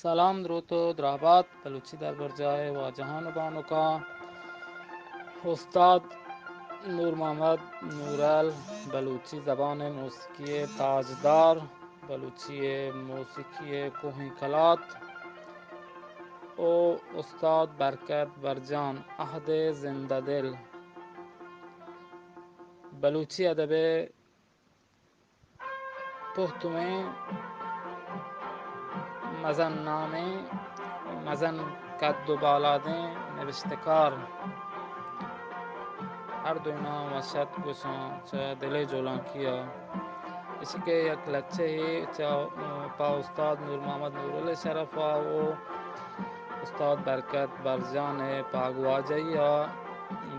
سلام، دروت و درہبات بلوچی دربرجاہ ءِ واجہان و بانکاں۔ استاد نور محمد نورل، بلوچی زبان ءِ موسیقی ءِ تاجدار، بلوچی ءِ موسیقی ءِ کوہیں کلات، او استاد برکت برجان، عہد ءِ زندہ دل، بلوچی ادب ءِ پہتمیں مزن نامیں، مزن قد و بالادیں نبشتہ کار۔ ہر دوئیناں وش اتک گوشاں چہ دل ءِ جولانکی ءَ۔ ایشی کہ یک لچہ یے چہ، پہ استاد نور محمد نورل ءِ شرف ءَ و استاد برکت برجان ءِ پاگواجہی ءَ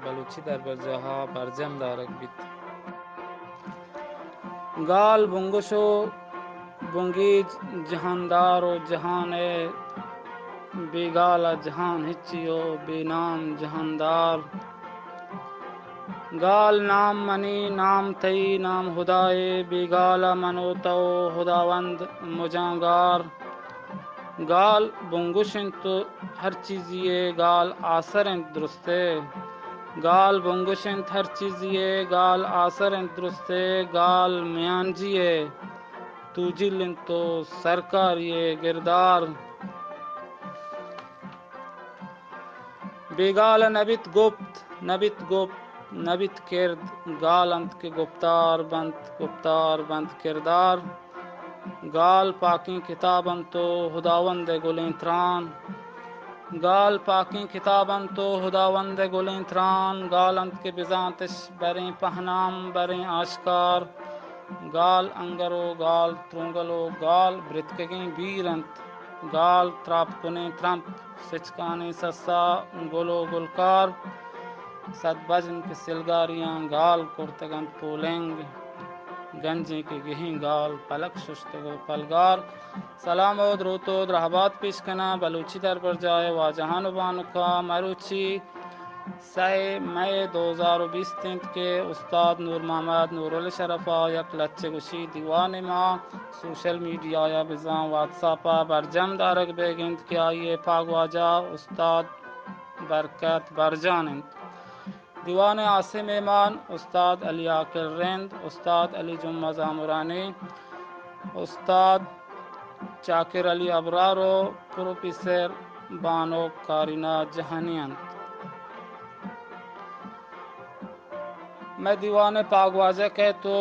بلوچی دربرجاہ ءَ برجم دارگ بیت۔ گال بنگش و بنگیج، جہاندار و جہان ءِ، بے گال ءَ جہان ہچی و بے نام جہاندار۔ گال نام منی، نام تئی، نام ہدائے، بے گال ءَ من و تو ہداوند مجاں گار۔ گال بنگش انت و ہر چیزی ءِ گال آسر انت درستے۔ گال بنگش انت ہر چیزی ءِ گال آسر انت درستے۔ گال میانجی ءِ توجیل انت و سرکاری ءِ گردار۔ بے گال ءَ نہ بیت گپت، نہ بیت گپت، نہ بیت کرد، گال انت کہ گپتار بنت، گپتار بنت کردار۔ گال پاکیں کتاب انت و ہداوند ءِ گلیں تران۔ گال پاکیں کتاب انت و ہداوند ءِ گلیں تران۔ گال انت کہ بزانتش بریں پہنام، بریں آشکار۔ گال انگر و گال ترونگل و گال برتکگیں بیر انت۔ گال تراپ کنیں ترمپ، سچکانیں سسا، گل و گلکار۔ صد بژن کہ سلگاریاں گال کرتگ انت پولنگ، گنجیں کہ گہیں گال پلک ششتگ و پلگار۔ سلام و دروت و درہبات پیش کناں بلوچی دربرجاہ ءِ واجہان و بانکاں۔ مروچی سئے مئی دو ہزار و بیست انت کہ استاد نور محمد نورل ءِ شرف ءَ یک لچہ گوشی دیوانے ما سوشل میڈیا ءَ بزاں واتساپ ءَ برجم دارگ بیگ انت کہ آئی ءِ پاگواجہ استاد برکت برجان انت۔ دیوان ءِ ہاسیں مہمان استاد علی عاقل رند، استاد علی جمعہ زامرانی، استاد چاکر علی ابرار و پروفیسر بانک کارینا جہانی انت۔ مئے دیوان ءِ پاگواجہ کئیت و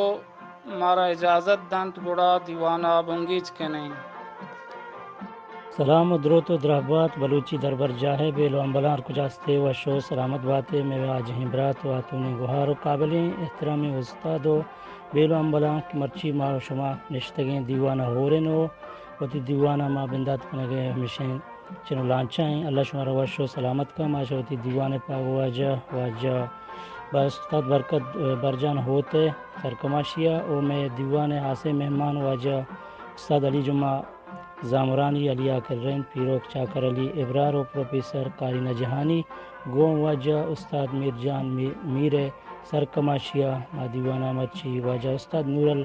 مارا اجازت دنت، گڑا دیوان ءَ بنگیج کنیں۔ سلام و دروت و درہبات بلوچی دربرجاہ ءِ بیل و امبلاں، ہر کجا استے وش و سلامت باتے۔ مئے واجہیں برات و ہاتونیں گہار و قابلیں احترامیں استاد و بیل و امبلاں کہ مرچی ما و شما نشتگیں دیوان ءَ ہورن و وتی دیوان ءَ ما بندات کنگ ءَ ہمیشیں چنو لانچائیں۔ اللہ شمارا وش و سلامت کن۔ ما شہ وتی دیوان ءِ پاگ واجہ، واجہ استاد برکت برجان ہوت ءِ سرکماشی ءَ و مئے دیوان ءِ ہاسیں مہمان واجہ استاد علی جمعہ زامرانی، علی عاقل رند، پیروک چاکر علی ابرار و پروفیسر کارینا جہانی گوں واجہ استاد میر جان می-، میر ءِ سرکماشی ءَ ما دیوان ءَ مرچی واجہ استاد نورل،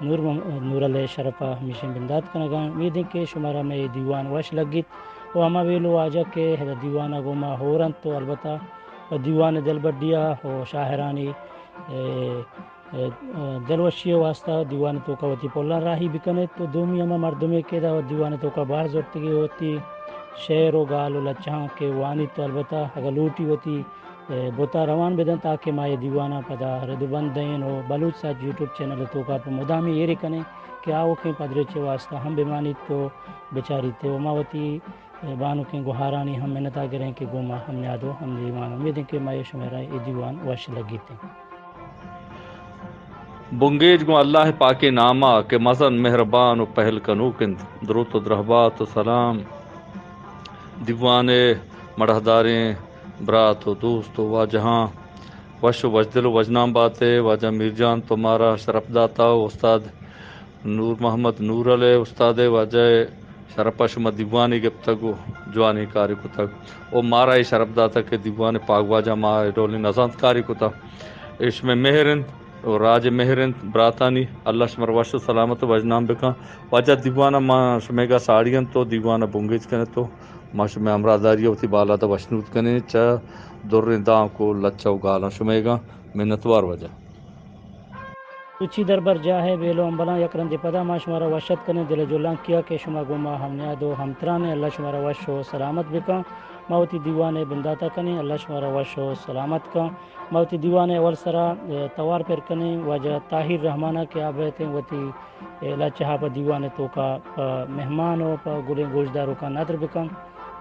نور محمد نورل ءِ شرپ ءَ ہمیشیں بندات کنگ ءَ آں۔ امید انت کہ شمارا مئے اے دیوان وش لگیت و ہما ویل و واجہ کہ ادا دیوان ءَ گوں ما ہور انت و البتہ پہ دیوان ءِ دلبڈی ءَ و شاعرانی، اے، اے، دلوشی ءِ واستہ دیوان ءِ توکا وتی پلاں راہی بکن ایت و دومی ہما مردمے کہ ادا دیوان ءِ توکا بہر زرتگی وتی شعر و گال و لچہاں کہ وانیت و البتہ اگہ لوٹی وتی اے، بوتا روان بدنت تاکہ ما اے دیواناں پدا رد و بند دئیں و بلوچ ساچ یوٹیوب چینل ءِ توکا پہ مدامی ایرے کنیں کہ آؤکیں پدریچ ءِ واستہ ہم بمانیت و بچاریت و ما وتی، اے، بانکیں گہارانی ہم منت ءَ گریں کہ گوں ما ہم نیاد و ہم دیوان۔ امید انت کہ ما اے شمارا اے دیوان وش لگیت انت۔ بنگیج گوں اللہ پاکیں نام ءَ کہ مزن مہربان و پہل کنوک انت۔ دروت و درہبات و سلام دیوان ءِ مڑاہداریں برات و دوست و واجہاں، وش و وشدل و وشنام بات ئے۔ واجہ میر جان تو مارا شرپ داتا و استاد نور محمد نورل ءِ استاد ءِ واجہ ءِ شرپ ءَ شما دیوانے گپتگ و جوانیں کارے کتگ و مارا اے شرپ داتگ کہ دیوان ءِ پاگواجہ ما اے ڈولیں نزانت کارے کتگ۔ اے شمئے مہر انت۔ و راج مہر انت براتانی، اللہ شمارا وش و سلامت و وژنام بکن۔ واجہ دیوان ء ما شمئیگا ساڑی انت و دیوان ء بنگیج کنت و ما شمئے ہمراہداری ء وتی بالاد ء وشنود کنیں چہ دریں دانک و لچہ و گالاں شمئیگاں۔ منتوار واجہ۔ روچی دربرجاہ ء بیل و ہمبلاں، یک رندے پدا ما شمارا وش اتک کنیں دل ء جولانکی ء کہ شما گوں ما ہم نیاد و ہمتران ء، اللہ شمارا وش و سلامت بکن۔ ما وتی دیوان ء بندات ء کنیں، اللہ شمارا وش و سلامت کن۔ ما وتی دیوان ء اول سرا، اے، توار پر کنیں واجہ طاہر رحمان ء کہ آ بئیتیں وتی، اے، لچہ ء پہ دیوان ء توکا پہ مہمان و پہ گلیں گوشداروکاں ندر بکن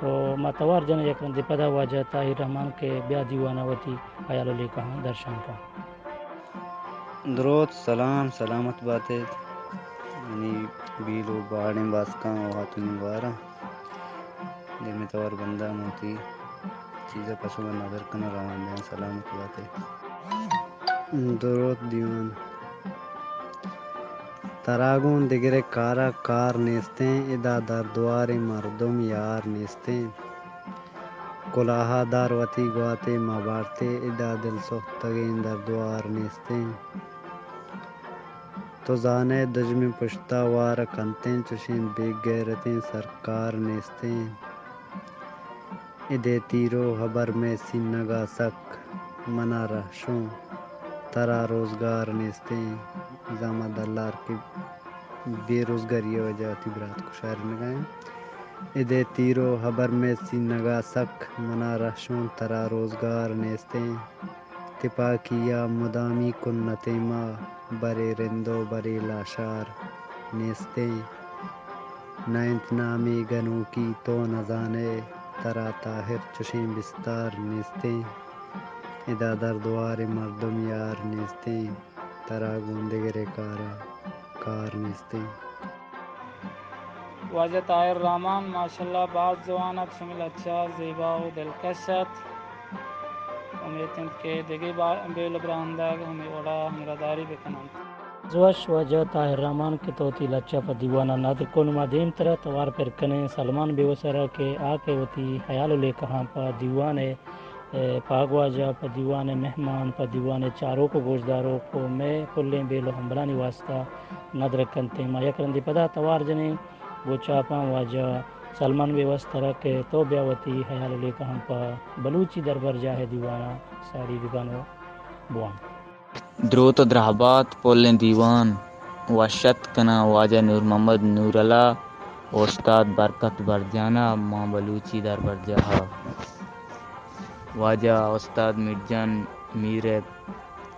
و ما توار جنیں یک رندے پدا واجہ طاہر رحمان کہ بیا دیوان ء وتی ہیال و لیکہاں درشان کن۔ دروت، سلام، سلامت بات ات۔ منی بیل و باڑیں باسکاں و ہاتونی گواراں۔ دیمی توار بندہ موتی چیزا پہ شما ندر کناں، روان دیاں، سلامت بات ات۔ دروت دیوان۔ ترا گوں دگرے کارا کار نیستیں، ادا دردواریں مردم یار نیستیں۔ کلاہا دار وتی گواتے مہ بارتے، ادا دل سہتگیں دردوار نیستیں۔ تو زانئے دژمن پشتا وار کنتیں، چشیں بے غیرتیں سرکار نیستیں۔ ادے تیر و ہبر مئے سینگا سک، منا رہشون ترا روزگار نیستیں۔ زاما دلار کہ بے روزگاری ء وجہ وتی برات کشارینگا انت۔ ادے تیر و ہبر مئے سینگا سک، منا رہشون ترا روزگار نیستیں۔ تپاکی ء مدامی کنتیں ما، برے رند و برے لاشار نیستیں۔ نہ انت نامے گنوکی تو نزانئے، ترا طاہر چشیں بستار نیستیں۔ ادا دردواریں مردم یار نیستیں، ترا گوں دگرے کارا کار نیستیں۔ واجہ طاہر رحمان، ماشاءاللہ باز جوان ات، شمئے لچہ زیبا و دلکش ات۔ امیت انت کہ دگہ با-، بیل و براہندگ ہمے وڑا ہمراہداری بکننت۔ زوش واجہ طاہر رحمان کہ تو وتی لچہ پہ دیوانا ندر کو، نما دیم ترا توار پر کنیں سلمان بیوسرا کہ آ کہ وتی ہیال و لیکہاں پہ دیوانے، اے، پاگواجہ، پہ دیوانے مہمان، پہ دیوانے چاروک و گوشداروک و مئے کلیں بیل و ہمبلانی واسطہ ندر کنتیں۔ ما یک رندے پدا توار جنیں گوں چاپاں واجہ سلمان بیوس ترا کہ تو بیا وتی ہیال و لیکہاں پہ بلوچی دربرجاہ ء دیوانا ساڑی ببن و بوان۔ دروت و درہبات پلیں دیوان، وش اتک کناں واجہ نور محمد نورلا و استاد برکت برجانا ماں بلوچی دربرجاہ ء۔ واجہ استاد میرجان میر ء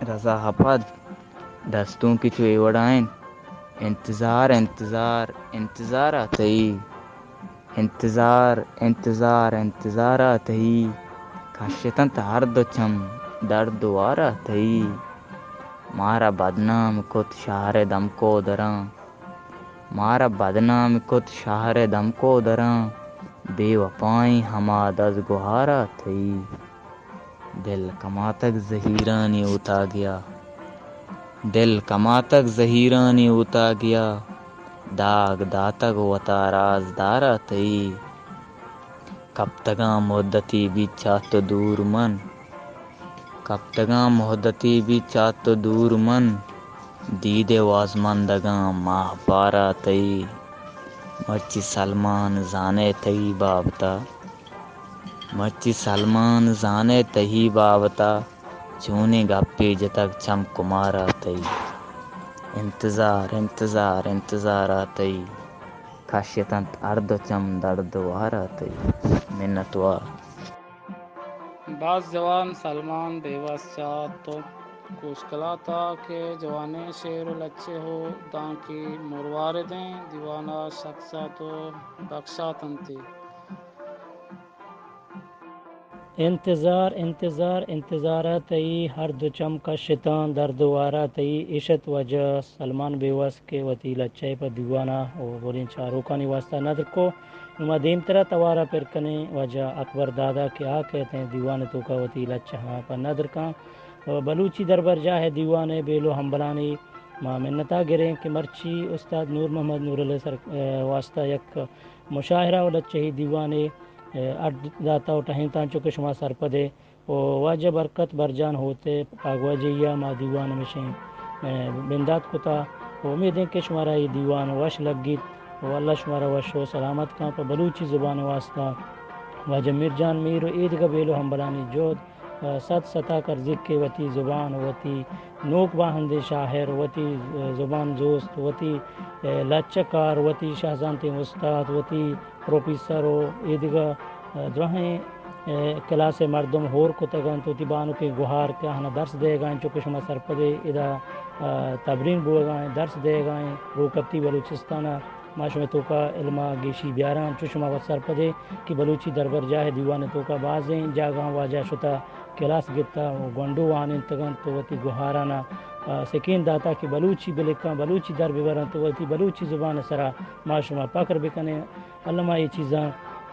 رضا ء پد دستونکے چو اے وڑا انت، انتظار، انتظار، انتظار ء تئی۔ انتظار، انتظار، انتظار ء تئی، کشت انت ہر دو چم درد و وار ء تئی۔ مارا بدنام کت شہر ء دمکودراں، مارا بدنام کت شہر ء دمکودراں، بے وپائیں ہما دز گہار ء تئی۔ دل کماتگ زہیرانی اوتاگیا، دل کماتگ زہیرانی اوتاگیا، داگ داتگ وتا رازدارا تئی۔ کپتگاں مدتی بیت چہ تو دور من، کپتگاں مدتی بیت چہ تو دور من، دیدے وازمندگاں ماہ پارا تئی۔ مرچی سلمان زانئے تئی بابتا، مرچی سلمان زانئے تئی بابتا، چونیں گپے جتگ چم کمارا تئی۔ انتظار، انتظار، انتظارا تئی، کشت انت ہر دو چم درد و وارا تئی۔ منتوار۔ باز جوان سلمان بیوس چہ تو گوشکلاتا کہ جوانیں شعر و لچہ و دانکی مرواردیں دیوانا شخصا تو بخشاتنتی۔ انتظار، انتظار، انتظارا تئی، ہر دو چم کشتاں درد و وارا تئی۔ اشت واجہ سلمان بیوس کہ وتی لچہ ء پہ دیوان ء و گلیں چاروکانی واستا ندر کو۔ نوں ما دیمترا توار ء پر کنیں واجہ اکبر دادا کہ آ کئیت ایں دیوان ء توکا وتی لچہاں پہ ندر کاں۔ و بلوچی دربرجاہ ء دیوان ء بیل و ہمبلانی ما منتا گریں کہ مرچی استاد نور محمد نورل ء سر، ء واستا یک مشاعرہ و لچہی دیوانے، ء، اڈ داتا و ٹہینتاں چو کہ شما سرپد ء۔ و واجہ برکت برجان ہوت ء پاگواجہی ء ما دیوان ہمیشیں ء، بندات کتا۔ و امید ایں کہ شمارا اے دیوان وش لگیت و اللہ شمارا وش و سلامت کن۔ پہ بلوچی زبان واسطہ واجہ میر جان میر و اے دگہ بیلو ہمبلانی جہد، ء، سد ستا کرزک کہ وتی زبان، وتی نوک باہندیں شاعر، وتی، ء، زبان زوست، وتی، ء، لچہ کار، وتی شہزانتیں استاد، وتی پروفیسر و اے دگہ، ء، دراہیں، ء، کلاس ء مردم ہور کتگ انت، وتی بانکیں گہار کہ آہاں درس دئیگا انت، چو کہ شما سرپدے ادا، ء، تبرین بوگا انت، درس دئیگا انت، روکپتی بلوچستان ء ما شمئے توکا علم ء گیشی بیاراں، چو شما وت سرپدے کہ بلوچی دربرجاہ ء دیوان ء توکا بازیں جاگہاں واجہ شتا کلاس گپتا و گونڈو وانینتگ انت و وتی گہارانا، ء، سکین داتا کہ بلوچی بلکاں، بلوچی در ببرنت و وتی بلوچی زبان ء سرا ما شما پکر بکنیں۔ الما اے چیزاں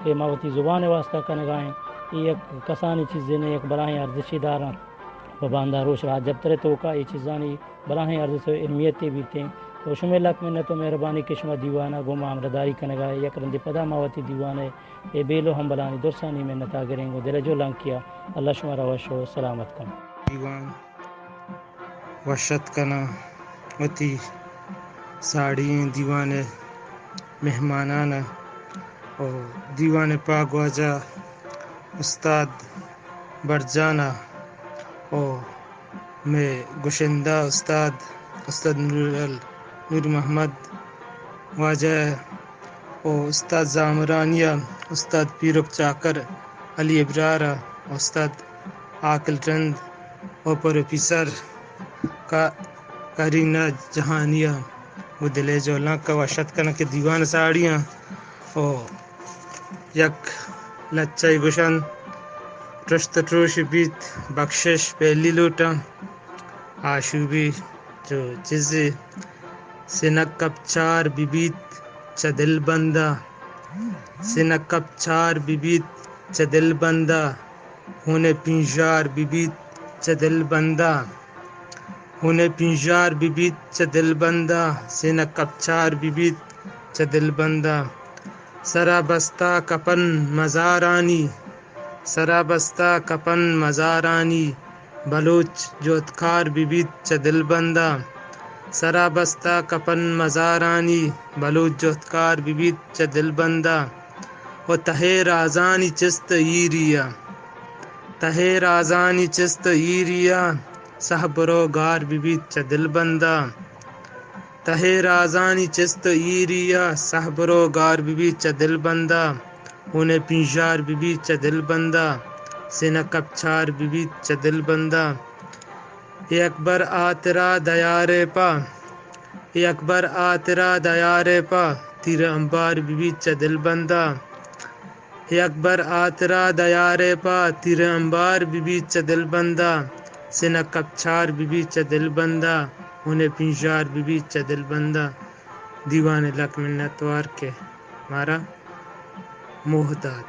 کہ ما وتی زبان ء واسطہ کنگا ایں، اے یک کسانیں چیزے نہ، یک بلاہیں ارزشے داراں۔ پہ باندا روش راج دپتر ء توکا اے چیزانی بلاہیں ارزش و اہمیتے بیتیں۔ و شمئے لک منت و مہربانی کہ شما دیوان ء گوں ما ہمراہداری کنگا اے۔ یک رندے پدا ما وتی دیوان ء اے بیل و ہمبلانی درسانی منت ء گریں گوں دل ء جو لانکی ء۔ اللہ شمارا وش و سلامت کن۔ دیوان وش اتک کناں وتی ساڑی ئیں دیوان ء مہمانان ء و دیوان ء پاگواجہ استاد برجان ء و مئے گشندہ استاد، استاد نور ال-، نور محمد واجہ ء و استاد زامرانی ء استاد پیرک چاکر علی ابرار ء استاد عاقل رند و پروفیسر کا-، کرینا جہانی ء گوں دل ء جہلانک ء وش اتک کناں کہ دیوان ء ساڑی آں و یک لچہ ء گوشنت، پرشت ء پروش بیت، بخشش پہلی لوٹاں، آشوبی چو چیزے، سینگ کپچار بہ بیت چہ دلبند ء، سینگ کپچار بہ بیت چہ دلبند ء، ہون ء پنژار بہ بیت چہ دلبند ء، ہون ء پنژار بہ بیت چہ دلبند ء، سینگ کپچار بہ بیت چہ دلبند ء۔ سرا بستہ کپن مزارانی، سرا بستہ کپن مزارانی، بلوچ جہدکار بہ بیت چہ دلبند ء۔ سرا بستہ کپن مزارانی، بلوچ جہدکار بہ بیت چہ دلبند ء۔ و تہ ء رازانی چست ایری ء، تہ ء رازانی چست ایری ء، سہبر و گار بہ بیت چہ دلبند ء۔ تہ ء رازانی چست ایری ء، سہبر و گار بہ بیت چہ دلبند ء۔ ہون ء پنژار بہ بیت چہ دلبند ء، سینہ کپچار بہ بیت چہ دلبند ء۔ اے اکبر آترا دیار ء پہ، اے اکبر آترا دیار ء پہ، تیر امبار بہ بیت چہ دلبند ء۔ اے اکبر آترا دیار ء پہ، تیر امبار بہ بیت چہ دلبند ء، سینہ کپچار بہ بیت چہ دلبند ء، ہون ء پنژار بہ بیت چہ دلبند ء۔ دیوان ء لک منتوار کہ مارا موہ دات۔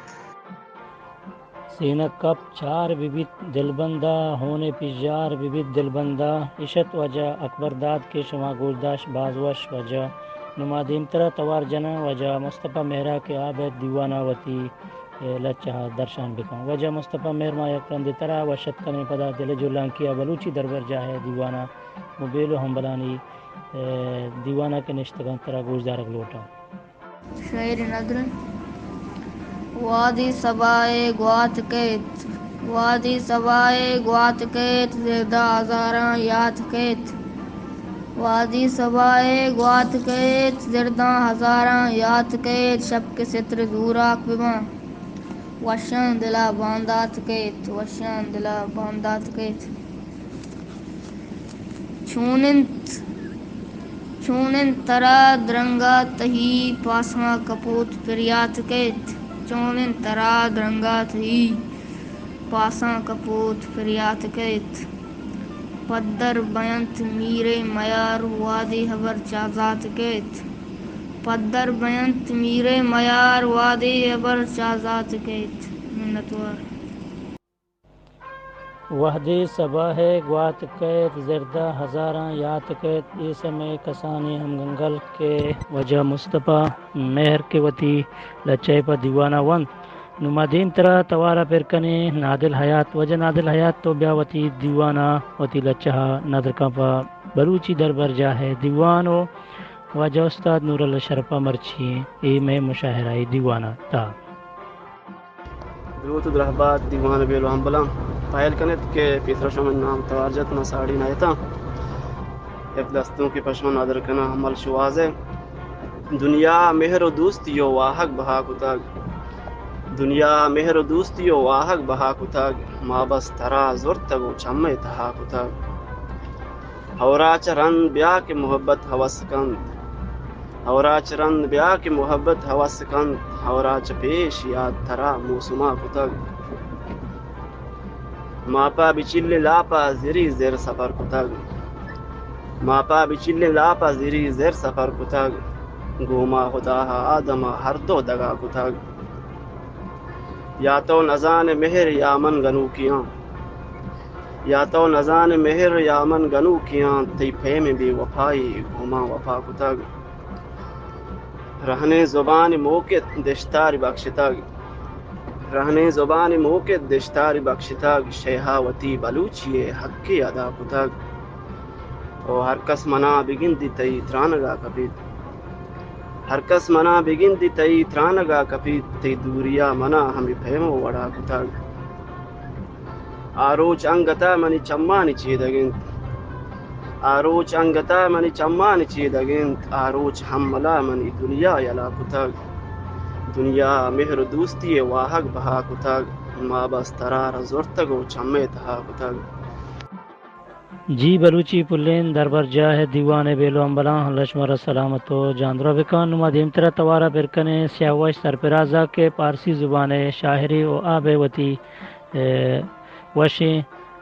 سینگ کپ چار بہ بیت دلبند ء، ہون ء پژار بہ بیت دلبند ء۔ اش ات واجہ اکبر داد کہ شما گوش داشت، باز وش واجہ۔ نوں ما دیمترا توار جناں واجہ مصطفی مہرا کہ آ بیت دیوان ء وتی، اے، لچہ ء درشان بکن۔ واجہ مصطفی مہر، ما یک رندے ترا وش ات کنیں، پدا دل جولانکی ء بلوچی دربرجاہ ء دیوان ء موبیل و ہمبلانی، اے، دیوان ء کہ نشتگاں ترا گوش دارگ لوٹاں۔ شعر ندر۔ وادی صبا ء گوات کیت، وادی صبا ء گوات کیت، زردا ہزاراں یات کیت۔ وادی صبا ء گوات کیت، زرداں ہزاراں یات کیت۔ شپ کہ ستر زوراک بباں، وشاں دلا باندات کیت، وشاں دلا باندات کیت۔ چون انت، چون انت ترا درنگا تہی، پاساں کپوت پریات کیت۔ چون انت ترا درنگا تہی، پاساں کپوت پریات کیت۔ پدر بینت میرے میار، وادی ہبر چازات کیت۔ پدر بینت میرے میار، وادی ہبر چازات کیت۔ منتوار۔ وہدے صباہ ء گوات کئیت، زردا ہزاراں یات کئیت۔ اے سمے کسانیں ہمگنگل کہ واجہ مصطفی مہر کہ وتی لچہ ء پہ دیوان ء ونت۔ نوں ما دیمترا توار ء پر کنیں نادل حیات۔ واجہ نادل حیات، تو بیا وتی دیوان ء وتی لچہ ء ندر کن پہ بلوچی دربرجاہ ءِ دیوان ءُ واجہ استاد نور اللہ شرپ ءَ مرچی ایں اے مئے مشاعرہ ءِ دیوان ءِ تہا۔ دروت ءُ درہبات دیوان ءِ بیل ءُ ہمبلاں، پہل کن ات کہ پیسرا شما نام توار جت، ما ساڑی نہ اتاں۔ یک دستونکے پہ شما ندر کناں، ہمل شوہاز ءِ۔ دنیا مہر ءُ دوستی ءُ واہگ بہا کتگ۔ دنیا مہر ءُ دوستی ءُ واہگ بہا کتگ، ما بس ترا زرتگ ءُ چم ءِ تہا کتگ۔ ہورا چہ رند بیا کہ محبت ہوس کنت، ہورا چہ رند بیا کہ محبت ہوس کنت، ہورا چہ پیش یاد ترا موسما کتگ۔ ما پہ بچلیں لاپ ءَ زری زر سفر کتگ، ما پہ بچلیں لاپ ءَ زری زر سفر کتگ، گوں ما خدا ءَ آدم ءَ ہر دو دگا کتگ۔ یا تو نزان مہر یا من گنوکیاں، یا تو نزان مہر یا من گنوکیاں، تئی پیم بے وفائی گوں ما وفا کتگ۔ رہنیں زبان موکت دشتاری بخشتگ، رہنیں زبان موکت دشتاری بخشتگ، شیہا وتی بلوچی ءِ حقے ادا کتگ۔ او ہر کس منا بگندی تئی ترانگا کپیت، ہر کس منا بگندی تئی ترانگا کپیت، تئی دوریا منا ہمے پیم ءُ وڑا کتگ۔ آ روچ انگتا منی چمانی چیدگ انت، آ روچ انگتا منی چمانی چیدگ انت، آ روچ ہملا منی دنیا یلا کتگ۔ دنیا مہر ءُ دوستی ءِ واہگ بہا کتگ، ما بس ترا را زرتگ ءُ چم ءِ تہا کتگ۔ جی بلوچی پلین دربرجاہ ءِ دیوان ءِ بیل ءُ ہمبلاں، اللہ شمارا سلامت ءُ جاندرا بکن۔ نوں ما دیمترا توارا پر کنیں سیاہ وش سرپرازا کہ پارسی زبان ءِ شاعری ءُ آ بہ وتی، اے، وشیں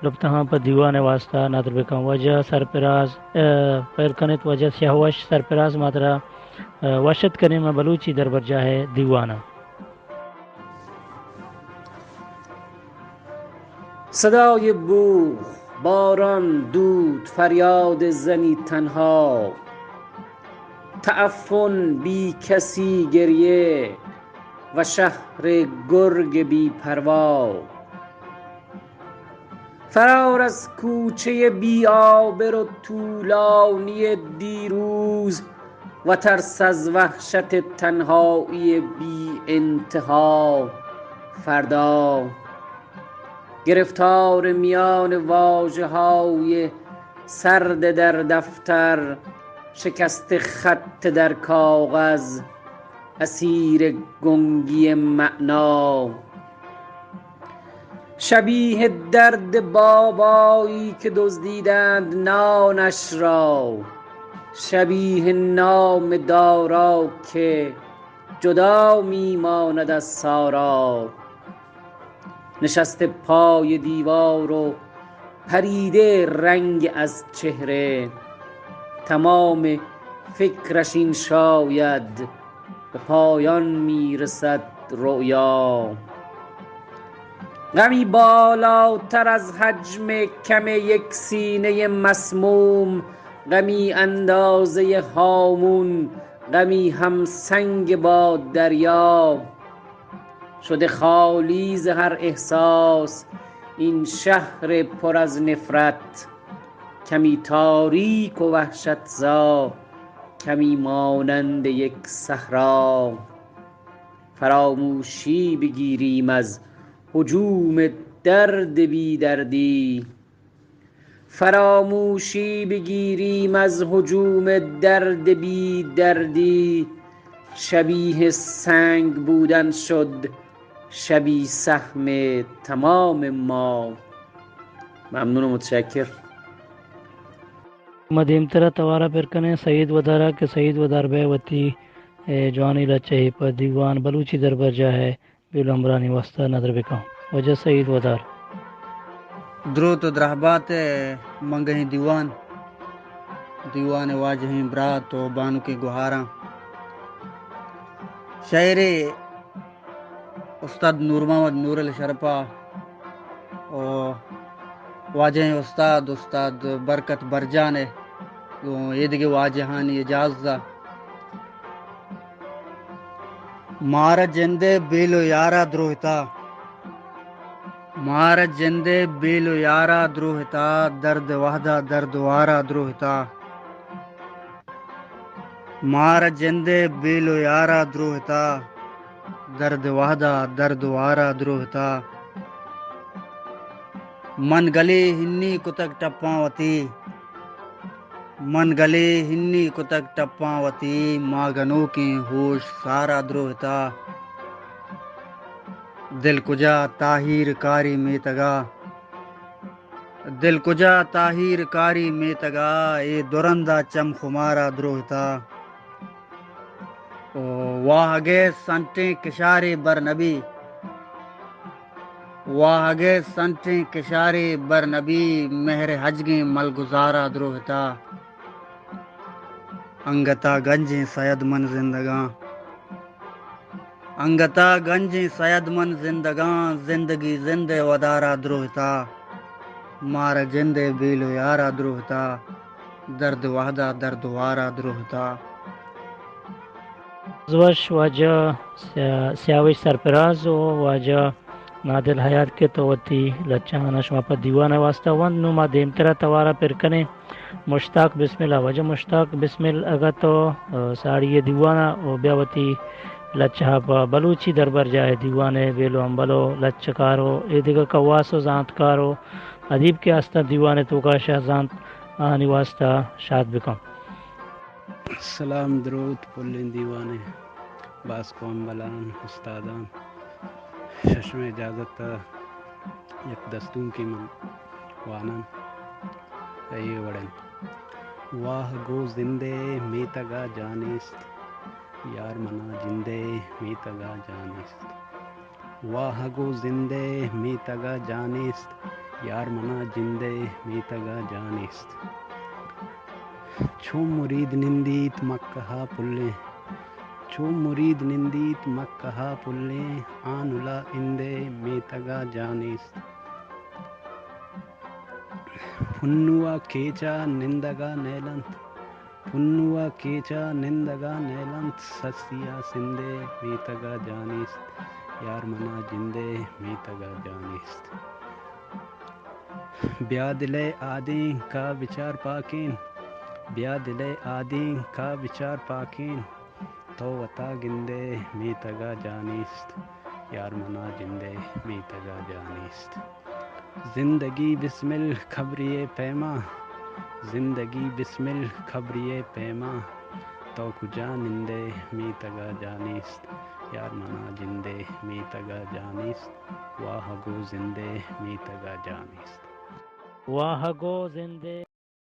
لپتہاں پہ دیوان ءِ واسطہ ندر بکن۔ واجہ سرپراز، اے، پر کنت، واجہ سیاہ وش سرپراز، ما ترا، اے، وش ات کنیں ماں بلوچی دربرجاہ ءِ دیوان ءَ۔ صدای بوق، باران، دود، فریاد زنی تنها، تعفن، بی‌کسی، گریه و شهر گرگ بی‌پروا. فرار از کوچهٔ بی‌آبر و طولانی دیروز و ترس از وحشت تنهایی بی‌انتها فردا. گرفتار میان واژه‌های سرد در دفتر، شکست خط در کاغذ، اسیر گنگی معنا. شبیه درد بابایی که دزدیدند نانش را، شبیه نام دارا که جدا می‌ماند از سارا. نشسته پای دیوار و پریده رنگ از چهره، تمام فکرش این شاید به پایان می‌رسد رؤیا. غمی بالاتر از حجم کم یک سینهٔ مسموم، غمی اندازهٔ هامون، غمی همسنگ با دریا. شده خالی ز هر احساس این شهر پر از نفرت، کمی تاریک و وحشت‌زا، کمی مانند یک صحرا. فراموشی بگیریم از هجوم درد بی‌دردی، فراموشی بگیریم از هجوم درد بی‌دردی، شبیه سنگ بودن شد شبی سهم تمام ما. ممنون و متشکر. ما دیمترا توارا پر کنیں سعید ودارا کہ سعید ودار بہ وتی، اے، جوانیں لچہے پہ دیوان بلوچی دربرجاہ ءِ بیل ءُ ہمبلانی واستا ندر بکن۔ واجہ سعید ودار۔ دروت ءُ درہبات ءِ منگہیں دیوان، دیوان ءِ واجہیں برات ءُ بانکیں گہاراں۔ شاعر استاد نور محمد نورل شرپا ءُ واجہیں استاد، استاد برکت برجان ءَ گوں ایدگہ واجہانی اجازت ءَ۔ مارا جند ءِ بیل ءُ یارا دروہتا، مارا جندے بیل و یارا دروہتا، درد وہدا درد وارا دروہتا۔ مارا جندے بیل و یارا دروہتا، درد وہدا درد وارا دروہتا۔ من گلے ہنی کتگ ٹپاں وتی، من گلے ہنی کتگ ٹپاں وتی، ما گنوکیں ہوش سارا دروہتا۔ دل کجا تاہیر کاری میتگا، دل کجا تاہیر کاری میتگا، اے درندا چم خمارا دروہتا۔ او واہگے سنٹیں کشارے بر نبی، واہگے سنٹیں کشارے بر نبی، مہر ہجگیں ملگزارا دروہتا۔ انگتا گنجیں سید من زندگاں، انگتا گنجیں سید من زندگاں، زندگی زندے ودارا دروہتا۔ مارا جندے بیل و یارا دروہتا، درد وہدا درد وارا دروہتا۔ وش واجہ سیا-، سیاوش سرپراز و واجہ نادل حیات کہ تو وتی لچہانا شما پہ دیوان ء واسطہ ونت۔ نوں ما دیمترا توارا پر کنیں مشتاق بسمل ء۔ واجہ مشتاق بسمل، اگاں تو، ء، ساڑی ء دیوان ء و بیا وتی لچہ ء پہ بلوچی دربرجاہ ء دیوان ء بیل و ہمبل و لچہ کار و اے دگہ کواس و زانتکار و ادیب کہ استاں دیوان ء توکا شہ زانت، آہانی واسطہ شاد بکن۔ سلام دروت پلیں دیوانے، باسک و ہمبلان، استادان، ششم اجازت ء یک دستونکے من وانان، اے وڑ انت۔ واہ گو زندے میتگا جانیست، یار منا جندے میتگا جانیست۔ واہ گو زندے میتگا جانیست، یار منا جندے میتگا جانیست۔ چو مرید نندیت مکہ ء پلیں، چو مرید نندیت مکہ ء پلیں، آنلا اندے میتگا جانیست۔ پنوا کیچا نندگا نیلنت، پنوا کیچا نندگا نیلنت، سسیا سندے میتگا جانیست، یار منا جندے میتگا جانیست۔ بیا دلئے آدینک ء بچار پاکیں، بیا دلئے آدینک ء بچار پاکیں، تو وتا گندئے میتگ ء جاہ نیست، یار منا جندئے میتگ ء جاہ نیست۔ زندگی بسمل خبری ء پیما، زندگی بسمل خبری ء پیما، تو کجا نندئے میتگ ء جاہ نیست، یار منا جندئے میتگ ء جاہ نیست۔ واہ گو زندئے میتگ ء جاہ نیست۔ واہ گو زندئے